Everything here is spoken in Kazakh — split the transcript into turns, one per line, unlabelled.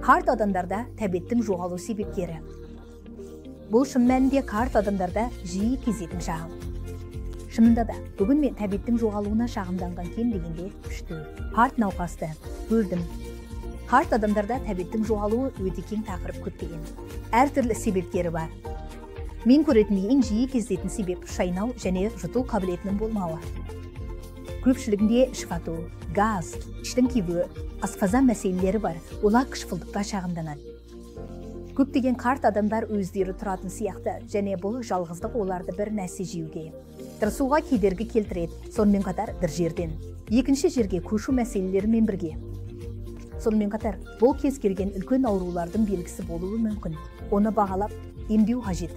Қарт адамдарда тәбеттің жоғалу себептері. Бұл шын мәнінде қарт адамдарда жиі кездесетін шағым. Шынында да, бүгін мен тәбеттің жоғалуына шағымданған кем дегенде 3-4 қарт науқасты көрдім. Қарт адамдарда тәбеттің жоғалуы өте кең тақырып, көптеген әртүрлі себептері бар. Мен көретін ең жиі кездесетін себеп — шайнау және жұту қабілетінің болмауы. Көпшілігінде іші газ, іштің кебуі, асқазан мәселелері бар. Олар қышқылдыққа шағымданады. Көптеген қарт адамдар өздері тұратын сияқты және бұл жалғыздық оларды бір нәрсе жеуге тырысуға кедергі келтіреді. Сонымен қатар бір жерден екінші жерге көшу мәселелерімен бірге, сонымен қатар бұл кез келген үлкен аурулардың белгісі болуы мүмкін. Оны бағалап, емдеу қажет.